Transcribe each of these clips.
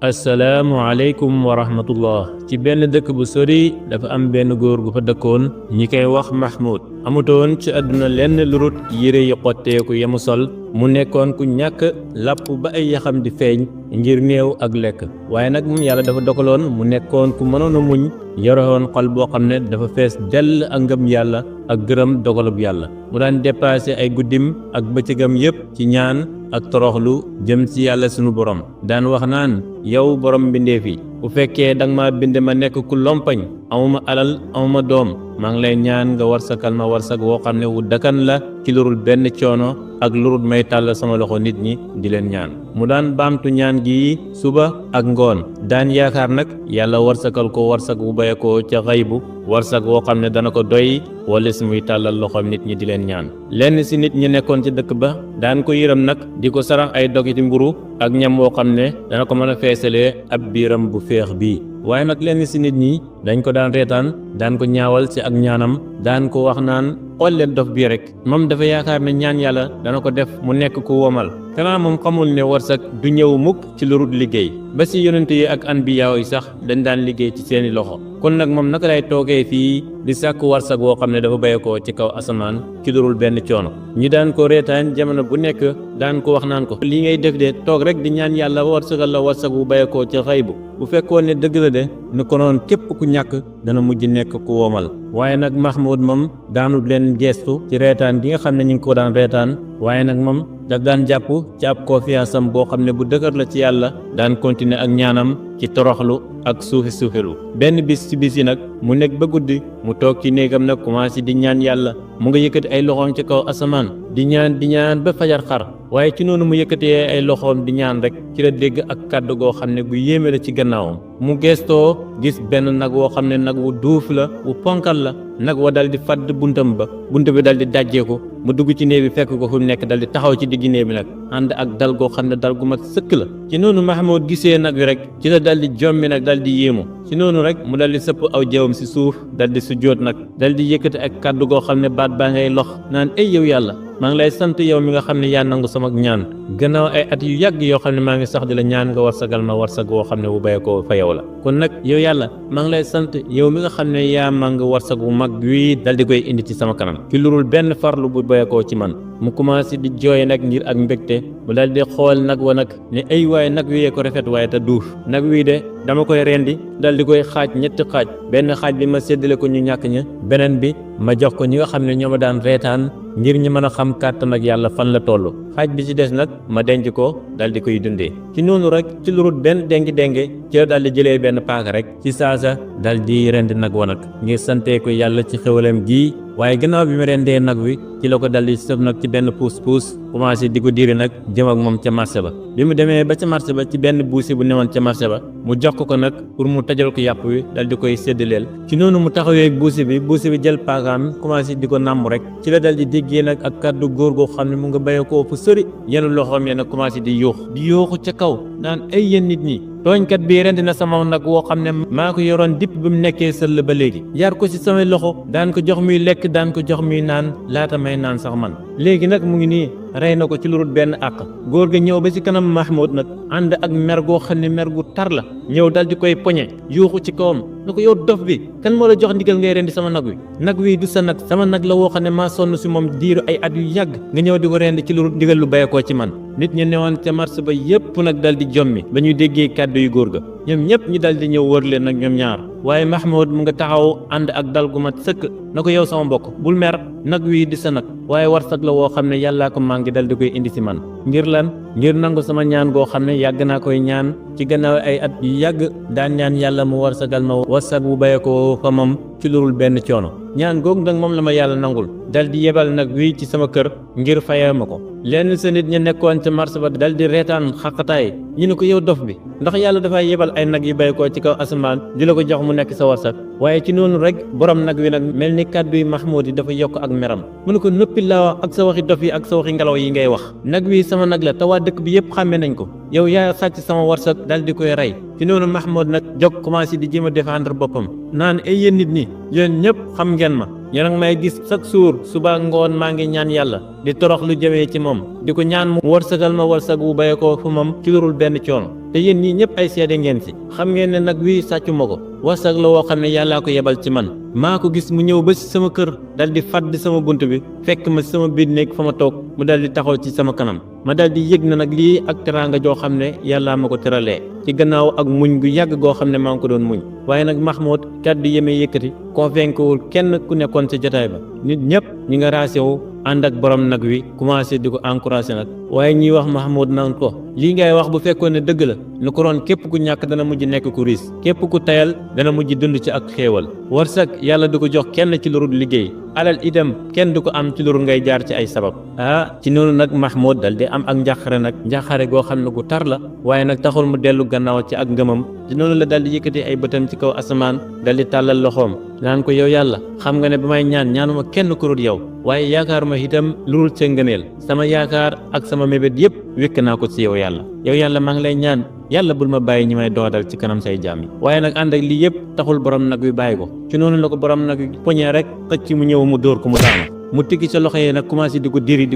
assalaamu aleykum wa rahmatullah. ci benn dëkk bu sori dafa am benn góor gu fa dëkkoon ñi koy wax Mahmoud. amutoon ci àdduna lenn lu rut yére yi xotteeku yamu sol. mu nekkoon ku ñàkk làpp ba ay yaxam di feeñ ngir néew ak lekk. waaye nag moom yàlla dafa dogaloon mu nekkoon ku mënoon a muñ yoroon xol boo xam ne dafa fees dell ak ngëm yàlla ak gërëm dogalub yàlla. mu daan dépassé ay guddim ak bëccëgam yépp ci ñaan ak toroxlu jëm ci yàlla sunu borom. daan wax naan yow borom mbindeef yi bu fekkee danga ma bind ma nekk ku lompañ amuma alal amuma doom maa ngi lay ñaan nga warsakal ma warsak woo xam ne wu dakan la ci lurul benn coono ak lurul may tàll sama loxo nit ñi di leen ñaan. mu daan baamtu ñaan gi suba ak ngoon daan yaakaar nag yàlla warsakal ko warsak bu baye ko ca xaybu warsak woo xam ne dana ko doy wala si muy tàllal loxoom nit ñi di leen ñaan. lenn si nit ñi nekkoon ci dëkk ba daan ko yërëm nag di ko sarax ay dogiti mburu ak ñam woo xam ne dana ko mën a feesalee ab biiram bu féex bii. waaye nag lenn si nit ñi dañ ko daan reetaan daan ko ñaawal ci ak ñaanam daan ko wax naan xool leen dof bii rek moom dafa yaakaar ne ñaan yàlla dana ko def mu nekk ku womal kanaa moom xamul ne warsak du ñëw mukk ci lu rut liggéey. ba si yonent yi ak anbiyaaw yi sax dañ daan liggéey ci seeni loxo. kon nag moom naka lay toogee fii di sàkk warsak woo xam ne dafa bayekoo ci kaw asamaan ci lurul benn coono. ñi daan ko reetaan jamono bu nekk daan ko wax naan ko lii ngay def de toog rek di ñaan yàlla warsakal la warsak bu bayekoo ci xaybu bu fekkoon ne dëgg la de nu ko noon képp ku ñàkk dana mujj nekk ku womal. waaye nag Mahmoud moom daanul leen geestu ci reetaan gi nga xam ne ñu ngi ko daan reetaan waaye nag moom daf daan jàpp ci ab confiance am boo xam ne bu dëgër la ci yàlla daan continuer ak ñaanam ci toroxlu ak suufilu. benn bis ci bis yi nag mu nekk ba guddi mu toog ci néegam nag commencé di ñaan yàlla mu nga yëkkati ay loxoom ci kaw asamaan di ñaan ba fajar xar. waaye ci noonu mu yëkkatee ay loxoom di ñaan rek ci la dégg ak kàddu goo xam ne gu yéeme la ci gannaawam. mu gestoo gis benn nag woo xam ne nag wu duuf la wu ponkal la nag wa dal di fàdd buntam ba bunt bi dal di dajjeeku mu dugg ci néeg bi fekk ko fu mu nekk dal di taxaw ci diggi néeg bi nag ànd ak dal goo xam ne dal gu mat sëkk la. ci noonu Mahmoud gisee nag wi rek ci la dal di jommi nag dal di yéemu ci noonu rek mu dal di sëpp aw jawam si suuf dal di sujjóot nag dal di yëkkati ak kàddu goo xam ne baat baa ngay lox naan ay yow yàlla maa ngi lay sant yow mi nga xam ne yaa nangu sama ñaan gannaaw ay at yu yàgg yoo xam ne maa ngi sax di la ñaan nga warsagal ma warsag woo xam ne bu bayee ko fa yow la. kon nag yow yàlla maa ngi lay sant yow mi nga xam ne yaa mang warsag wu mag wii dal di koy indi ci sama kanam ci lurul benn farlu bu bayee ko ci man. mu commencé di jooy nag ngir ak mbégte mu dal di xool nag wa nag ne ay waaye nag wiyee ko rafet waaye te duuf nag wii de dama koy rendi dal di koy xaaj ñetti xaaj benn xaaj bi ma séddale ko ñu ñàkk ña beneen bi ma jox ko ñi nga xam ne ñoo ma daan reetaan ngir ñi mën a xam kàttan ak yàlla fan la toll xaaj bi ci des nag ma denc ko dal di koy dundee. ci noonu rek ci lu rut benn dengi ci la dal di jëlee benn paaka rek ci saasa dal di rendi nag wa nag ngir santee ko yàlla ci xéwalam gii. waaye gannaaw bi ma rendee nag wi ci la ko dal di sëf nag ci benn puus commencé di ko diri nag jëm ak moom ca marché ba. bi mu demee ba ca marché ba ci benn buusi bu newoon ca marché ba mu jox ko nag pour mu tajal ko yàpp wi dal di koy séddaleel. ci noonu mu taxawee buusi bi jël paakaam commencé di ko nàmm rek ci la dal di déggee nag ak kàddu góor goo xam ne mu nga béye koo fu sori yenn loxoom ya nag commencé di yuuxu ca kaw naan ay yéen nit ñi tooñkat bii rendi na sama nag woo xam ne maa ko yoroon dipp bi mu nekkee sëll ba léegi yar ko ci samay loxo daan ko jox muy lekk daan ko jox muy naan laata may naan sax man léegi nag mu ngi nii rey na ko ci lu dul benn àq. góor ga ñëw ba ci kanam Mahmoud nag ànd ak mer goo xam ne mer gu tar la ñëw dal di koy poñe yuuxu ci kawam na ko yow dof bi kan moo la jox ndigal ngay rendi sama nag wi nag wi du sa nag sama nag la woo xam ne maa sonn si moom diiru ay at yu yàgg nga ñëw di ko rendi ci lu ndigal lu bayekoo ci man. nit ñi newoon ca marché ba yépp nag dal di jommi ba ñuy déggee kàddu yu góor ga ñoom ñëpp ñi dal di ñëw wër leen nag ñoom ñaar waaye Mahmoud mu nga taxaw ànd ak dal gu mat sëkk na ko yow sama mbokk bul mer nag wii di sa nag waaye warsak la woo xam ne yàllaa ko màngi dal di koy indi si man ngir lan ngir nangu sama ñaan goo xam ne yàgg naa koy ñaan ci gannaaw ay at yu yàgg daan ñaan yàlla mu warsagal ma warsak bu baye ko fa moom ci lurul benn coono ñaan googu nag moom la ma yàlla nangul dal di yebal nag wii ci sama kër ngir fayee ma ko. lenn sa nit ña nekkoon ca marché ba dal di reetaan xaqataay ñu ne ko yow dof bi ndax yàlla dafay yebal ay nag yu bay ko ci kaw asamaan di la ko jox mu nekk sa warsak waaye ci noonu rek borom nag wi nag mel ni kàddu yi Mahmoud yi dafa yokk ak meram mu ne ko noppi laa wax ak sa waxi dof yi ak sa waxi ngelaw yi ngay wax nag wi sama nag la te waa dëkk bi yëpp xàmme nañ ko yow yaa sàcc sama warsak dal di koy rey. ci noonu Mahmoud nag jóg commencé di jéem a défendre boppam naan ay yéen nit ñi yéen ñëpp xam ngeen ma yéen a ngi may gis chaque jour suba ngoon maa ngi ñaan yàlla di torox lu jëmee ci moom di ko ñaan mu wërsëgal ma wërsëg wu baye ko fu moom ci lurul benn coono te yéen ñii ñëpp ay seede ngeen si xam ngeen ne nag wii sàccu ma ko wërsëg la woo xam ne yàllaa ko yebal ci man maa ko gis mu ñëw ba si sama kër dal di fàdd sama bunt bi fekk ma si sama biir néeg fa ma toog mu dal di taxaw ci sama kanam ma dal di yëg na nag lii ak teraanga joo xam ne yàllaa ma ko teralee ci gannaaw ak muñ gu yàgg goo xam ne maa ngi ko doon muñ waaye nag Mahmoud kàddu yemee yëkkati convaincre wul kenn ku nekkoon ci jotaay ba nit ñëpp ñi nga raase wu ànd ak borom nag wi commencé di ko encouragé nag waaye ñiy wax Mahmoud naan ko lii ngay wax bu fekkoon ne dëgg la lu ko doon képp ku ñàkk dana mujj nekk ku riis képp ku tayal dana mujj dund ci ak xéewal wërsëg yàlla du ko jox kenn ci lu dul liggéey alal itam kenn du ko am ci lu dul ngay jaar ci ay sabab ci noonu nag Mahmoud dal di am ak njàqare nag njàqare goo xam ne gu tar la waaye nag taxul mu dellu gannaaw ci ak ngëmam ci noonu la dal di yëkkati ay bëtam ci kaw asamaan dal di tàllal loxoom naan ko yow yàlla xam nga ne ba may ñaanuma kenn ku dul yow waaye yaakaar ma itam lu dul sa ngëneel sama yaakaar ak sama mébét yëpp wékk naa ko ci yow yàlla maa ngi lay ñaan yàlla bul ma bàyyi ñi may doodal ci kanam say jaam yi waaye nag ànd ak lii yëpp taxul borom nag wi bàyyi ko ci noonu la ko borom nag wi poñee rek xëcc mu ñëw mu dóor ko mu daanu mu tikki sa loxo yi nag commencé di ko diri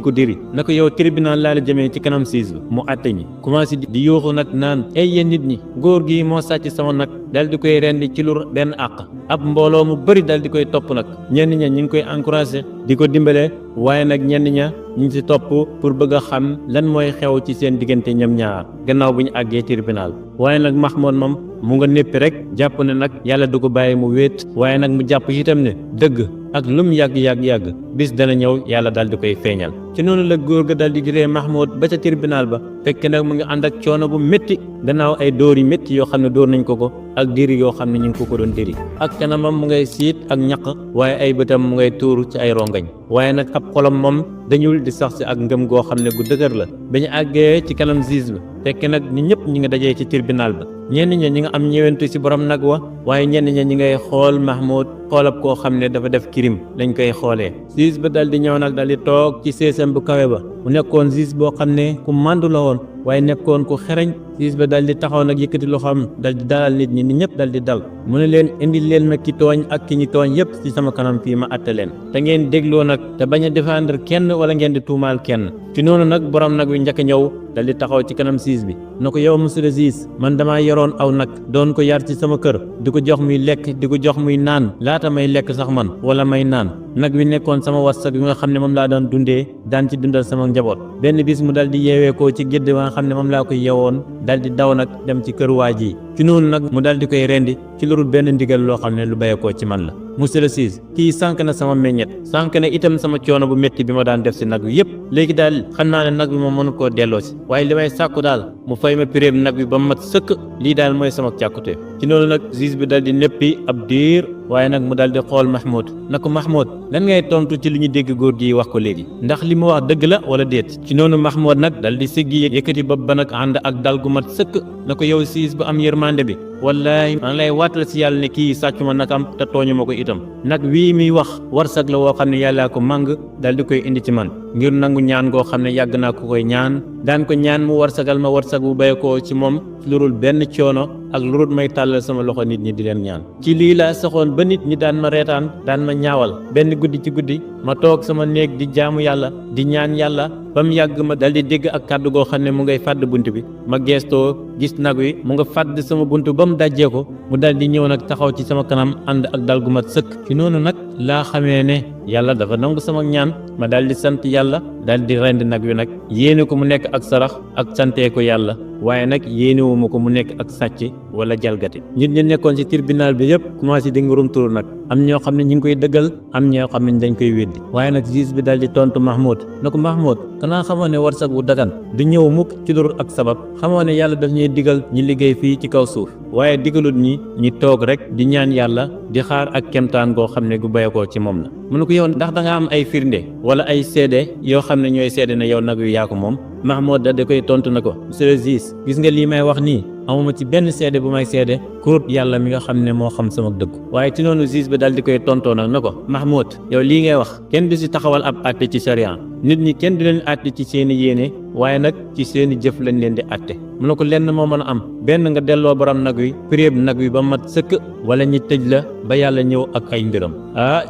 na ko yow tribunal laa la jëmee ci kanam siis bi mu àtte ñi commencé di yuuxu nag naan ay yéen nit ñi góor gi moo sàcc sama nag dal di koy rendi ci lu benn àq ab mbooloo mu bëri dal di koy topp nag ñenn ña ñu ngi koy encouragé di ko dimbale waaye nag ñenn ña ñu ngi ci topp pour bëgg a xam lan mooy xew ci seen diggante ñoom ñaar gannaaw bu ñu àggee tribunal waaye nag Mahmoud moom mu nga néppi rek jàpp ne nag yàlla du ko bàyyi mu wéet waaye nag mu jàpp itam ne dëgg ak lum yàgg bis dana ñëw yàlla daal di koy feeñal ci noonu la góor ga daal di juree Mahmoud ba ca tribunal ba fekk nag mu ngi ànd ak coono bu métti gannaaw ay dóor yu métti yoo xam ne dóor nañ ko ak diri yoo xam ne ñu ngi ko doon diri ak kanamam mu ngay siit ak ñaq waaye ay bëtam mu ngay tuur ci ay rongañ waaye nag ab xolam moom dañul di sax si ak ngëm goo xam ne gu dëgër la ba ñu àggee ci kanam juge ba fekk nag ñi ñëpp ñi nga dajee ci tribunal ba ñenn ña ñi nga am ñëwentu ci borom nag wa waaye ñenn ña ñi ngay xool Mahmoud xoolab koo xam ne dafa def crime lañ koy xoolee juge ba dal di ñëw nag dal di toog ci seesam bu kawe ba mu nekkoon juge boo xam ne ku màndu la woon waaye nekkoon ku xereñ juge ba dal di taxaw nag yëkkati loxoom dal di dalal nit ñi nit ñëpp dal di dal mu ne leen indi leen ma ki tooñ ak ki ñi tooñ yëpp ci sama kanam fii ma atte leen te ngeen dégloo nag te bañ a défendre kenn wala ngeen di tuumaal kenn ci noonu nag borom nag wi njëkk a ñëw dal di taxaw ci kanam juge bi na ko yow monsieur le juge man damaa yoroon aw nag doon ko yar ci sama kër di ko jox muy lekk di ko jox muy naan laata may lekk sax man wala may naan nag wi nekkoon sama wërsëg bi nga xam ne moom laa doon dundee daan ci dundal sama njaboot benn bis mu dal di yeewee ko ci gédd ba nga xam ne moom laa koy yeewoon dal di daw nag dem ci kër waa ji ci noonu nag mu dal di koy rendi ci lu dul benn ndigal loo xam ne lu bayekoo ci man la monsieur le juge kii sànq na sama meññet sànq na itam sama coono bu métti bi ma daan def si nag wi yëpp léegi daal xam naa ne nag bi ma mënu koo delloo si waaye li may sàkku daal mu fay ma piréem nag bi ba mat sëkk lii daal mooy sama càkkute ci noonu nag juge bi dal di neppi ab diir waaye nag mu dal di xool Mahmoud na ko Mahmoud lan ngay tontu ci li ñu dégg góor gi wax ko léegi ndax li mu wax dëgg la wala déet ci noonu Mahmoud nag dal di siggi yëkkati bopp ba nag ànd ak dal gu mat sëkk na ko yow juge bu am yërmande bi wallahi maa ngi lay waatal si yàlla ne kii sàccu ma nakam te tooñu ma ko itam nag wii muy wax warsag la woo xam ne yàllaa ko màng dal di koy indi ci man ngir nangu ñaan goo xam ne yàgg naa ko koy ñaan daan ko ñaan mu warsagal ma warsag bu bay ko ci moom lu dul benn coono ak lu dul may tàllal sama loxo nit ñi di leen ñaan ci lii laa saxoon ba nit ñi daan ma reetaan daan ma ñaawal benn guddi ci guddi ma toog sama néeg di jaamu yàlla di ñaan yàlla ba mu yàgg ma dal di dégg ak kàddu goo xam ne mu ngay fàdd bunt bi ma geestoo gis nag wi mu nga fàdd sama bunt ba mu dajjee ko mu dal di ñëw nag taxaw ci sama kanam ànd ak dal gu mat sëkk ci noonu nag laa xamee ne yàlla dafa nangu sama ñaan ma dal di sant yàlla dal di rend nag wi nag yéene ko mu nekk ak sarax ak santee ko yàlla waaye nag yéenewuma ko mu nekk ak sàcc wala jalgati nit ñi nekkoon ci tribunal bi yëpp commencé di ngurum turu nag am ñoo xam ne ñu ngi koy dëggal am ñoo xam ne dañ koy weddi waaye nag juge bi dal di tontu Mahmoud na ko Mahmoud kanaa xamoo ne warsag bu dagan du ñëw mukk ci dul ak sabab xamoo ne yàlla daf ñuy digal ñi liggéey fii ci kaw suuf waaye digalut ñi toog rek di ñaan yàlla di xaar ak kemtaan goo xam ne gu bayakoo ci moom la mu ne ko yow ndax da nga am ay firnde wala ay seede yoo xam ne ñooy seede ne yow nag yu yaa ko moom Mahmoud da koy tontu na ko monsieur le juge gis nga lii may wax nii amuma ci benn seede bu may seede kurut yàlla mi nga xam ne moo xam sama dëgg waaye ci noonu juge bi dal di koy tontoo nag na ko Mahmoud yow lii ngay wax kenn du si taxawal ab àtte ci sharia nit ñi kenn du leen àtte ci seeni yéene waaye nag ci seeni jëf lañ leen di àtte mu ne ko lenn moo mën a am benn nga delloo borom nag wi prix nag wi ba mat sëkk wala ñi tëj la ba yàlla ñëw ak ay mbiram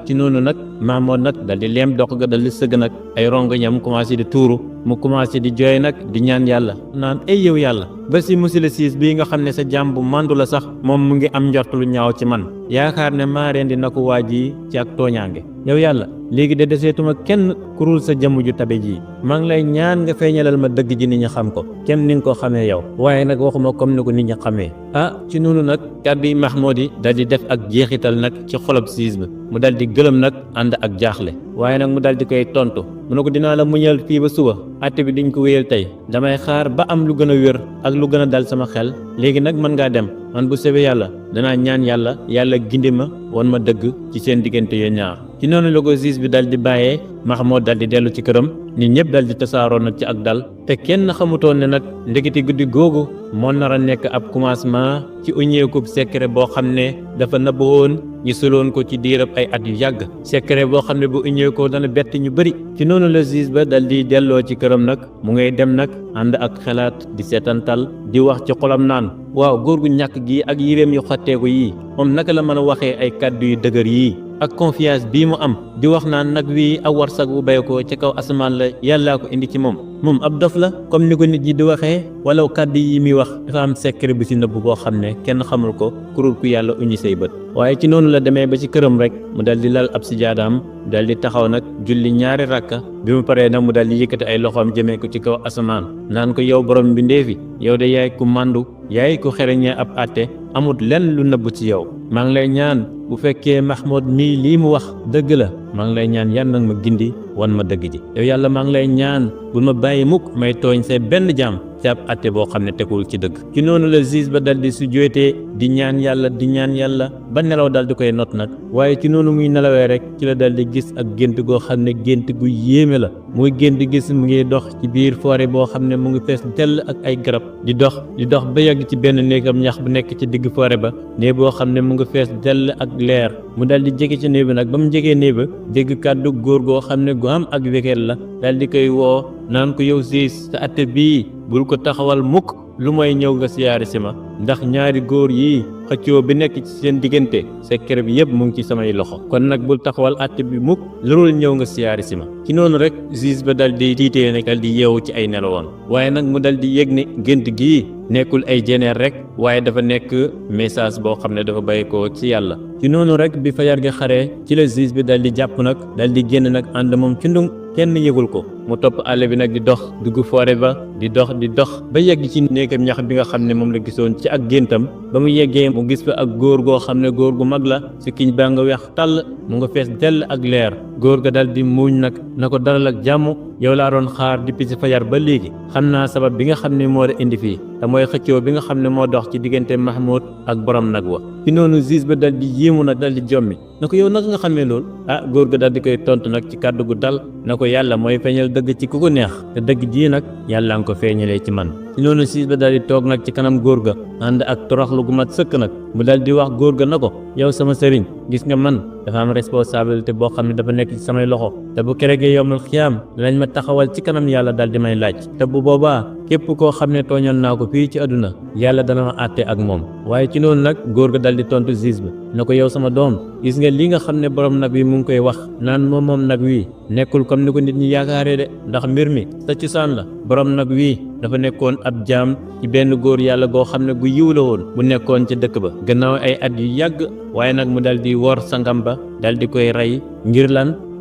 ci noonu nag Mahmoud nag dal di leem dox ga dal di sëgg nag ay rongoñam commencé di tuuru mu commencé di jooy nag di ñaan yàlla naan ay yow yàlla ba si musila siis bii nga xam ne sa jaam bu màndu la sax moom mu ngi am njort lu ñaaw ci man yaakaar ne maa rendi na ko waa ji ci ak tooñaange yow yàlla léegi de deseetuma kenn kurul sa jëmm ju tabe ji maa ngi lay ñaan nga feeñalal ma dëgg ji nit ñi xam ko kem ni nga ko xamee yow waaye nag waxuma comme ni ko nit ñi xamee ci noonu nag kàddu yi Mahmoud yi dal di def ak jeexital nag ci xolob siis bi mu dal di gëlëm nag ànd ak jaaxle waaye nag mu dal di koy tontu mu ne ko dinaa la muñal fii ba suba àtte bi diñ ko wéyal tey damay xaar ba am lu gën a wér ak lu gën a dal sama xel léegi nag mën ngaa dem man bu sebee yàlla danaa ñaan yàlla gindi ma won ma dëgg ci seen diggante yéen ñaar ci noonu la ko siis bi dal di bàyyee Mahmoud dal di dellu ci këram nit ñëpp dal di tasaaroo nag ci ak dal te kenn xamutoon ne nag ndeketi guddi googu moo nar a nekk ab commencement ci uñeekub secret boo xam ne dafa nëbb woon ñu suloon ko ci diirab ay at yu yàgg secret boo xam ne bu uñeekoo dana bett ñu bëri ci noonu la siis ba dal di delloo ci këram nag mu ngay dem nag ànd ak xalaat di seetantal di wax ci xolam naan waaw góor gu ñàkk gi ak yiréem yu xotteeku yii moom naka la mën a waxee ay kàddu yu dëgër yii ak confiance bii mu am di wax naan nag wi aw warsag bu bay ko ci kaw asamaan la yàllaa ko indi ci moom ab dof la comme ni ko nit ñi di waxee wala kàddu yi muy wax dafa am secret bu ci nëbb boo xam ne kenn xamul ko kurul ku yàlla uñi say bët waaye ci noonu la demee ba ci këram rek mu dal di lal ab sijaadaam dal di taxaw nag julli ñaari rakka bi mu paree nag mu dal di yëkkati ay loxoom jëmee ko ci kaw asamaan naan ko yow borom mbindeefi yow de yaay ku màndu yaay ku xereñee ab àtte amut lenn lu nëbb ci yow maa ngi lay ñaan bu fekkee Mahmoud mii lii mu wax dëgg la maa ngi lay ñaan yàlla nag ma gindi wan ma dëgg ji yow yàlla maa ngi lay ñaan bul ma bàyyi mukk may tooñ see benn jaam ci ab àtte boo xam ne tegul ci dëgg ci noonu la juge ba dal di su jootee di ñaan yàlla ba nelaw dal di koy not nag waaye ci noonu muy nelawee rek ci la dal di gis ak gént goo xam ne gént gu yéeme la muy gént gis mu ngi dox ci biir forêt boo xam ne mu ngi fees dell ak ay garab di dox ba yegg ci benn néegam ñax bu nekk ci digg forêt ba néeg boo xam ne mu ngi fees dell ak leer mu dal di jege ci néeg bi nag ba mu jegee néeg ba dégg kàddu góor goo xam ne gu am ak wekeel la dal di koy woo naan ko yow siis sa atte bii bul ko taxawal mukk lu may ñëw nga siyaari si ma ndax ñaari góor yii xëccoo bi nekk ci seen diggante secret bi yëpp mu ngi ci samay loxo kon nag bul taxawal àtte bi mukk lurul ñëw nga siyaari si ma ci noonu rek juge ba dal di tiitee nag dal di yeewu ci ay nelawoon waaye nag mu dal di yëg ne gént gii nekkul ay jeneer rek waaye dafa nekk message boo xam ne dafa bàyyi ko ci yàlla ci noonu rek bi fajar gi xaree ci la juge bi dal di jàpp nag dal di génn nag ànd moom ci ndung kenn yëgul ko mu topp àll bi nag di dox dugg forêt ba di dox ba yegg ci néegam ñax bi nga xam ne moom la gisoon ci ak géntam ba mu yeggee mu gis fa ak góor goo xam ne góor gu mag la si kiñ baa nga weex tàll mu nga fees dell ak leer góor ga dal di muuñ nag na ko dalal ak jàmm yow laa doon xaar depuis si fajar ba léegi xam naa sabab bi nga xam ne moo la indi fii te mooy xëccoo bi nga xam ne moo dox ci diggante Mahmoud ak borom nag wa ci noonu juge ba dal di yéemu nag dal di jommi na ko yow naka nga xamee loolu góor ga dal di koy tontu nag ci kàddu gu dal na ko yàlla mooy feeñal dëgg ci ku ko neex te dëgg jii nag yàlla nga ko feeñalee ci man ci noonu juge ba dal di toog nag ci kanam góor ga ànd ak toroxlu gu mat sëkk nag mu dal di wax góor ga na ko yow sama sëriñ gis nga man dafa am responsabilité boo xam ne dafa nekk ci samay loxo te bu keregee yowmal xiyaam dinañ ma taxawal ci kanam yàlla dal di may laaj te bu boobaa képp koo xam ne tooñal naa ko fii ci àdduna yàlla dana ma àtte ak moom waaye ci noonu nag góor ga dal di tontu juge bi na ko yow sama doom gis nga li nga xam ne borom nag wi mu ngi koy wax naan moom nag wi nekkul comme ni ko nit ñi yaakaaree de ndax mbir mi sa cosaan la borom nag wi dafa nekkoon ab jaam ci benn góor yàlla goo xam ne gu yiw la woon bu nekkoon ca dëkk ba gannaaw ay at yu yàgg waaye nag mu dal di wor sangam ba dal di koy rey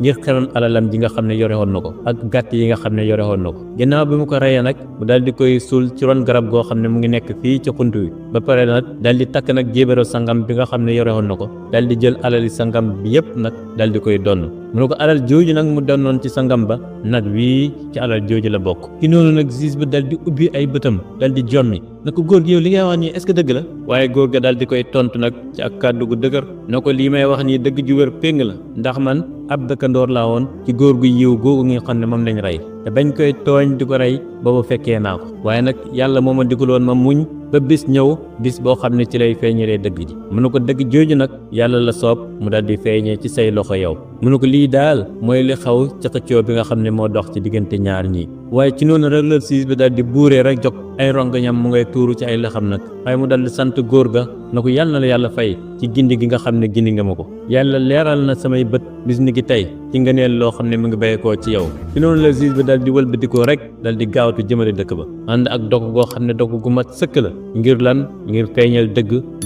ngir xeroon alalam ji nga xam ne yore woon na ko ak gàtt yi nga xam ne yore woon na ko gannaaw bi mu ko reyee nag mu dal di koy suul ci ron garab goo xam ne mu ngi nekk fii ci xunt wi ba pare nag dal di takk nag jébéro sangam bi nga xam ne yore woon na ko dal di jël alali sangam bi yëpp nag dal di koy donn mu ne ko alal jooju nag mu donnoon ci sangam ba nag wii ci alal jooju la bokk ci noonu nag juge ba dal di ubbi ay bëtam dal di jommi na ko góor gi yow li ngay wax nii est-ce que dëgg la waaye góor ga dal di koy tontu nag ci ak kàddu gu dëgër na ko lii may wax nii dëgg ju wér péng la ndax man ab dëkkandoor laa woon ci góor gu yiw googu nga xam ne moom lañ rey te bañ koy tooñ di ko rey boobu fekkee naa ko waaye nag yàlla moo ma digaloon ma muñ ba bis ñëw bis boo xam ne ci lay feeñalee dëgg ji mu ne ko dëgg jooju nag yàlla la soob mu dal di feeñee ci say loxo yow mu ne ko lii daal mooy li xaw ci xëccoo bi nga xam ne moo dox ci diggante ñaar ñii. waaye ci noonu rek la siis bi daal di buuree rek jóg ay rongañam mu ngay tuuru ci ay lëxam nag waaye mu dal di sant góor ga na ko yàlla na la yàlla fay ci gindi gi nga xam ne gindi nga ma ko yàlla leeral na samay bët bis ni ki tey ci ngëneel loo xam ne mu ngi bàyyeekoo ci yow. ci noonu la siis bi dal di wëlbatikoo rek dal di gaawtu jëmale dëkk ba ànd ak dog goo xam ne dog gu mat sëkk la ngir lan ngir feeñal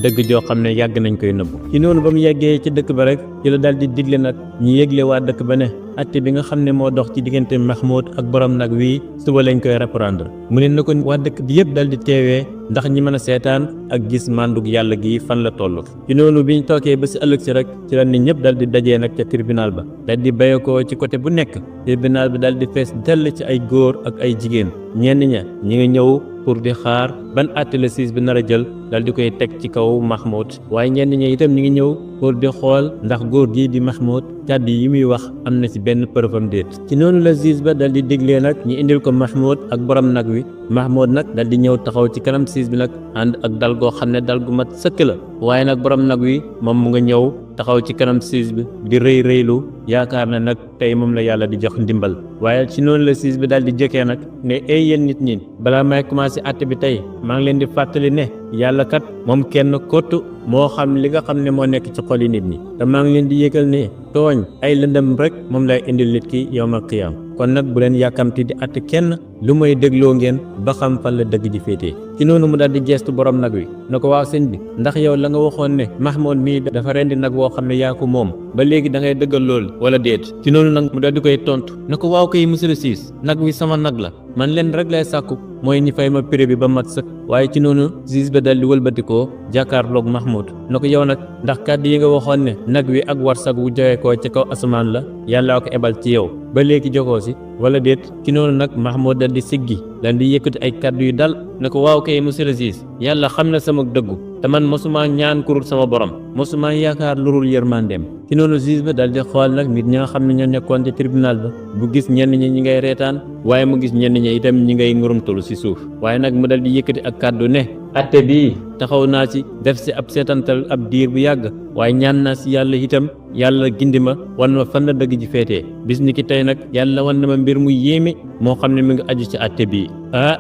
dëgg joo xam ne yàgg nañ koy nëbb. ci noonu ba mu yeggee ci dëkk ba rek ci la dal di digle nag ñu yégle waa dëkk ba ne atte bi nga xam ne moo dox ci diggante Mahmoud ak borom nag wi suba lañ koy reprendre mu ne na ko waa dëkk bi yëpp dal di teewee ndax ñi mën a seetaan ak gis màndug yàlla gi fan la toll. ci noonu biñ tookee ba si ëllëg si rek ci la nit ñëpp dal di dajee nag ca tribunal ba dal di béyekoo ci côté bu nekk tribunal bi dal di fees dell ci ay góor ak ay jigéen ñenn ña ñi ngi ñëw pour di xaar ban àtte la siis bi nar a jël dal di koy teg ci kaw Mahmoud waaye ñenn ñi itam ñi ngi ñëw pour di xool ndax góor gii di Mahmoud kàddu yi muy wax am na ci benn preuve am déet. ci noonu la siis ba dal di diglee nag ñu indil ko Mahmoud ak borom nag wi Mahmoud nag dal di ñëw taxaw ci kanam siis bi nag ànd ak dal goo xam ne dal gu mat sëkk la waaye nag borom nag wi moom mu nga ñëw taxaw ci kanam siis bi di rëy rëylu yaakaar na nag tey moom la yàlla di jox ndimbal waaye ci noonu la siis bi daal di jëkkee nag ne ay yéen nit ñi balaa may commencé àtte bi tey maa ngi leen di fàttali ne yàlla kat moom kenn kottu moo xam li nga xam ne moo nekk ci xoli nit ñi te maa ngi leen di yëgal ne tooñ ay lëndëm rek moom lay indil nit ki yawmal qiyaam kon nag bu leen yàkkamti di àtte kenn lu may dégloo ngeen ba xam fan la dëgg ji féetee. ci noonu mu daal di geestu borom nag wi na ko waaw sëñ bi ndax yow la nga waxoon ne Mahmoud mii dafa rendi nag woo xam ne yaa ko moom ba léegi da ngay dëggal loolu wala déet. ci noonu nag mu daal di koy tontu na ko waaw kay monsieur le siis nag wi sama nag la man leen rek lay sàkku mooy ñi fay ma prix bi ba mat sëkk waaye ci noonu siis ba dal di wëlbatikoo jàkkaarloog Mahmoud na ko yow nag ndax kàddu yi nga waxoon ne nag wi ak warsag wu joxe koo ci kaw asamaan la yàllaa ko ebal ci yow ba léegi jokoo si wala déet. ci noonu nag Mahmoud dal di siggi dal di yëkkati ay kàddu yu dal na ko waaw kay monsieur le juge yàlla xam na sama dëggu te man mosuma ñaan kurul sama borom mosuma yaakaar lurul yërmandeem. ci noonu juge ba dal di xool nag nit ñi nga xam ne ñoo nekkoon ci tribunal ba bu gis ñenn ñi ñi ngay reetaan waaye mu gis ñenn ñi itam ñi ngay ngurumtalu si suuf waaye nag mu dal di yëkkati ak kàddu ne atte bii taxaw naa ci def si ab seetantal ab diir bu yàgg waaye ñaan naa si yàlla itam yàlla gindi ma wan ma fan la dëgg ji féetee bis ni ki tey nag yàlla wan na ma mbir mu yéeme moo xam ne mi ngi aju ci atte bii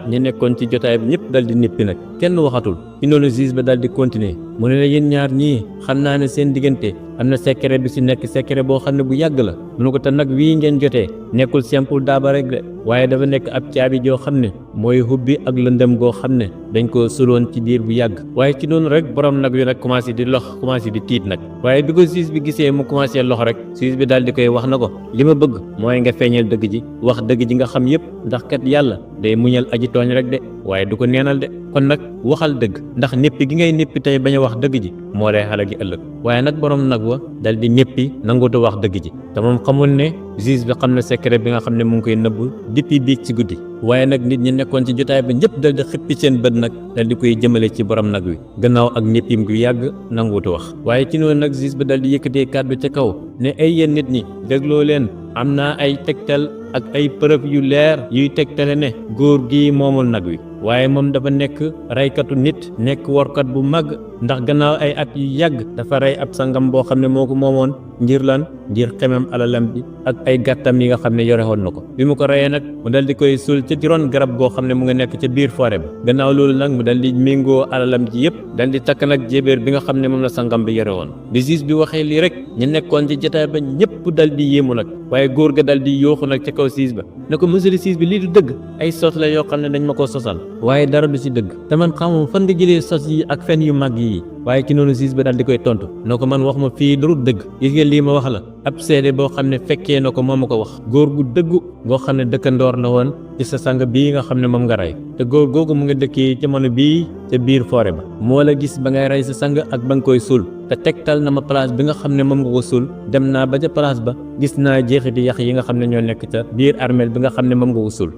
ñu nekkoon ci jotaay bi ñëpp dal di nippi nag kenn waxatul. ci noonu juge ba dal di continuer mu ne la yéen ñaar ñii xam naa ne seen diggante am na secret bi si nekk secret boo xam ne bu yàgg la mu ne ko te nag wii ngeen jotee nekkul simple daaba rek de waaye dafa nekk ab caabi joo xam ne mooy hubbi ak lëndëm goo xam ne dañ ko suloon ci diir bu yàgg. waaye ci noonu rek borom nag wi nag commencé di lox commencé di tiit nag waaye bi ko juge bi gisee mu commencé lox rek juge bi daal di koy wax na ko li ma bëgg mooy nga feeñal dëgg ji wax dëgg ji nga xam yépp ndax kat yàlla day muñal aji tooñ rek de waaye du ko neenal de kon nag waxal dëgg ndax néppi gi ngay néppi tey bañ a wax dëgg ji moo lay xala gi ëllëg. waaye nag borom nag wa dal di néppi nangutu wax dëgg ji te moom xamul ne juge bi xam na secret bi nga xam ne mu ngi koy nëbb depuis biig ci guddi. waaye nag nit ñi nekkoon ci jotaay bi ñëpp dal di xippi seen bët nag dal di koy jëmale ci borom nag wi gannaaw ak néppim gu yàgg nangutu wax. waaye ci noonu nag juge ba dal di yëkkatee kàddu ca kaw ne ay yéen nit ñi dégloo leen am naa ay tegtal ak ay preuve yu leer yuy tegtale ne góor gi moomul nag wi waaye moom dafa nekk reykatu nit nekk workat bu mag ndax gannaaw ay at yu yàgg dafa rey ab sangam boo xam ne moo ko moomoon ngir lan ngir xemem alalam bi ak ay gàttam yi nga xam ne yore woon na ko. bi mu ko reyee nag mu dal di koy suul ca ci ron garab goo xam ne mu nga nekk ca biir forêt ba gannaaw loolu nag mu dal di méngoo alalam ji yëpp dal di takk nag jébéer bi nga xam ne moom la sangam bi yore woon. bi juge bi waxee lii rek ñu nekkoon ci jotaay ba ñëpp dal di yéemu nag waaye góor ga dal di yooxu nag ca kaw juge ba ne ko monsieur le juge bi lii du dëgg ay sos la yoo xam ne dañ ma ko sosal waaye dara du ci dëgg te man xamuma fan nga jëlee sos yi ak fen yu mag yi. waaye ci noonu juge ba daal di koy tontu na ko man wax ma fii lu dëgg gis nga lii ma wax la ab seede boo xam ne fekkee na ko moo ma ko wax góor gu dëggu goo xam ne dëkkandoor la woon ci sa sang bii nga xam ne moom nga rey te góor googu mu nga dëkkee jamono bii ca biir forêt ba moo la gis ba ngay rey sa sang ak ba nga koy suul te tegtal na ma place bi nga xam ne moom nga ko suul dem naa ba ca place ba gis naa jeexiti yax yi nga xam ne ñoo nekk ca biir armeel bi nga xam ne moom nga ko suul.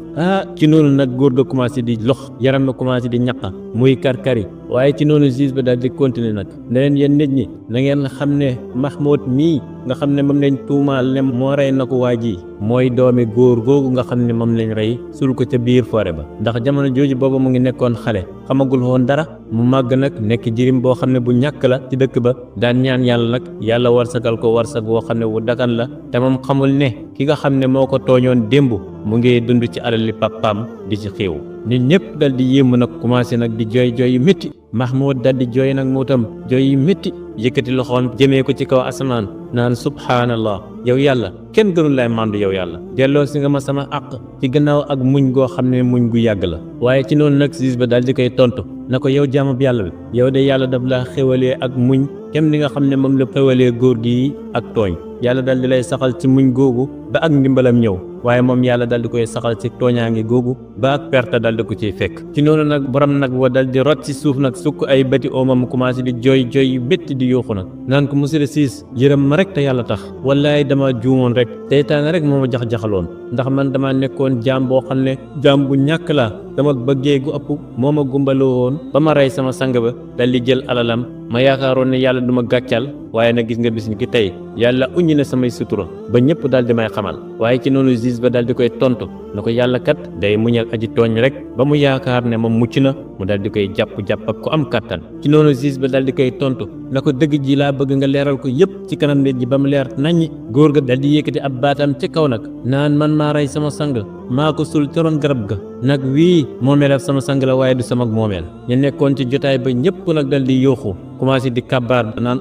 ci noonu nag góor ga commencé di lox yaram na commencé di ñaqa muy karkari waaye ci noonu juge ba daal di continuer nag ne leen yéen nit ñi na ngeen xam ne Mahmoud mii nga xam ne moom lañ tuumaal ne moo rey na ko waa ji mooy doomi góor googu nga xam ne moom lañ rey sul ko ca biir forêt ba ndax jamono jooju booba mu ngi nekkoon xale xamagul woon dara mu màgg nag nekk jirim boo xam ne bu ñàkk la ci dëkk ba daan ñaan yàlla nag yàlla warsagal ko warsag woo xam ne wu dagan la te moom xamul ne ki nga xam ne moo ko tooñoon démb mu ngi dund ci alali papaam di ci xéew nit ñëpp dal di yéem nag commencé nag di jooy jooy yu métti Mahmoud dal di jooy nag moo tam jooy yu métti yëkkati loxoom jëmee ko ci kaw asamaan naan subhaanallah yow yàlla kenn gënul lay màndu yow yàlla delloo si nga ma sama àq ci gannaaw ak muñ goo xam ne muñ gu yàgg la waaye ci noonu nag siis ba daal di koy tontu na ko yow jaamab yàlla bi yow de yàlla daf la xewalee ak muñ kem li nga xam ne moom la xewalee góor gi ak tooñ yàlla dal di lay saxal ci muñ googu ba ak ndimbalam ñëw waaye moom yàlla dal di koy saxal ci tooñaange googu ba ak perte dal di ko ciy fekk ci noonu nag borom nag wa dal di rot ci suuf nag sukk ay bëti oomam commencé di jooy jooy yu métti di yuuxu nag naan ko monsieur le Ciss yërëm ma rek te yàlla tax wallaay dama juumoon rek seytaane rek moo ma jax-jaxaloon ndax man dama nekkoon jaam boo xam ne jaam bu ñàkk la dama bëggee gu ëpp moo ma gumbaloo woon ba ma rey sama sang ba dal di jël alalam ma yaakaaroon ne yàlla du ma gàccal waaye nag gis nga bis ni ki tey yàlla uññi na samay sutura ba ñëpp daal di may xamal waaye ci noonu juge ba daal di koy tontu na ko yàlla kat day muñal aji tooñ rek ba mu yaakaar ne moom mucc na mu daal di koy jàpp ak ko am kàttan ci noonu juge ba daal di koy tontu na ko dëgg ji laa bëgg nga leeral ko yëpp ci kanam nit ñi ba mu leer naññi góor ga daal di yëkkati ab baatam ci kaw nag naan man maa rey sama sang maa ko sul ci ron garab ga nag wii moomeelaf sama sang la waaye du sama moomeel ñu nekkoon ci jotaay ba ñëpp nag dal di yuuxu commencé di kabaar naan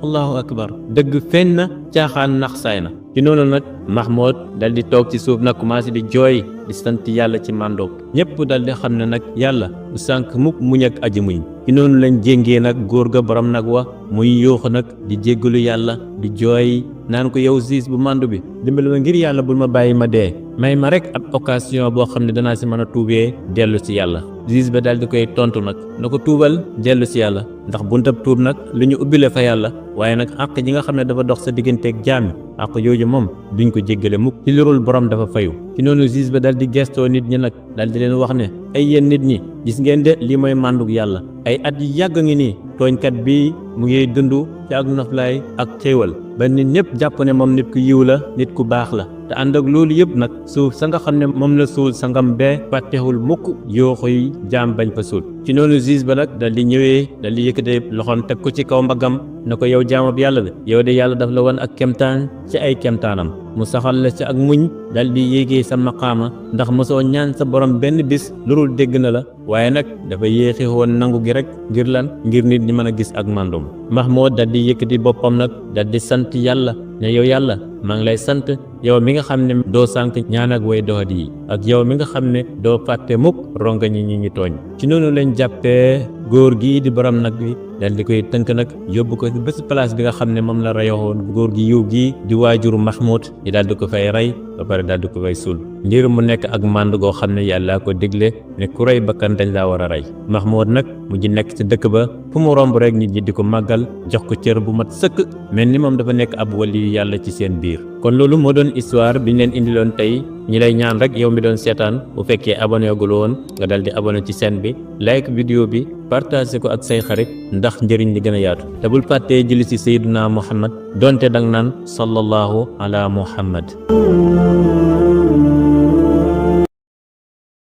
allahu akbar dëgg feeñ na caaxaan nax saay na ci noonu nag Mahmoud dal di toog ci suuf nag commencé di jooy di sant yàlla ci màndoog ñëpp dal di xam ne nag yàlla du sànk mukk muñ ak aji muñ ci noonu lañ jéngee nag góor ga borom nag wa muy yuuxu nag di jéggalu yàlla di jooy naan ko yow siis bu màndu bi dimbali ma ngir yàlla bul ma bàyyi ma dee may ma rek ab occasion boo xam ne danaa si mën a tuubee dellu si yàlla juge ba daal di koy tontu nag na ko tuubal dellu si yàlla ndax buntab tuub nag lu ñu ubbile fa yàlla waaye nag àq ji nga xam ne dafa dox sa digganteeg jaam àq yooyu moom duñ ko jéggale mukk ci lurul borom dafa fayu ci noonu juge ba daal di gestoo nit ñi nag daal di leen wax ne ay yéen nit ñi gis ngeen de lii mooy màndug yàlla ay at yi yàgg ngi nii tooñkat bii mu ngi dund ci ak noflaay ak xéewal ba nit ñëpp jàpp ne moom nit ku yiw la nit ku baax la te ànd ak loolu yëpp nag suuf sa nga xam ne moom la suul sa ngam bee fàttewul mukk yooxu yi jaam bañ fa suul ci noonu juge ba nag dal di ñëwee dal di yëkkate loxoom teg ko ci kaw mbaggam na ko yow jaamab yàlla bi yow de yàlla daf la woon ak kemtaan ci ay kemtaanam mu saxal la ci ak muñ dal di yéegee sa maqaama ndax mosoo ñaan sa borom benn bis lurul dégg na la waaye nag dafa yéexi woon nangu gi rek ngir lan ngir nit ñi mën a gis ak màndum Mahmoud dal di yëkkati boppam nag dal di sant yàlla ne yow yàlla maa ngi lay sant yow mi nga xam ne doo sànk ñaan ak way doxat yi ak yow mi nga xam ne doo fàtte mukk ronga ñi ñi tooñ ci noonu lañ jàppee góor gii di borom nag bi dal di koy tënk nag yóbbu ko bés place bi nga xam ne moom la reyoon góor gi yiw gii di waajuru Mahmoud yi daal di ko fay rey ba pare daal di ko fay suul ngir mu nekk ak mànd goo xam ne yàlla ko digle ne ku rey bakkan dañ laa war a rey Mahmoud nag mu ji nekk ci dëkk ba fu mu romb rek nit ñi di ko màggal jox ko cër bu mat sëkk mel ni moom dafa nekk ab wali yàlla ci seen biir kon loolu moo doon histoire bi ñu leen indiloon tey ñi lay ñaan rek yow mi doon seetaan bu fekkee abonné gul woon nga dal di abonné ci chaîne bi like vidéo bi partagé ko ak say xarit ndax njëriñ li gën a yaatu te bul fàttee julli ci Seydina Muhammad donte dang naan sallallahu ala Muhammad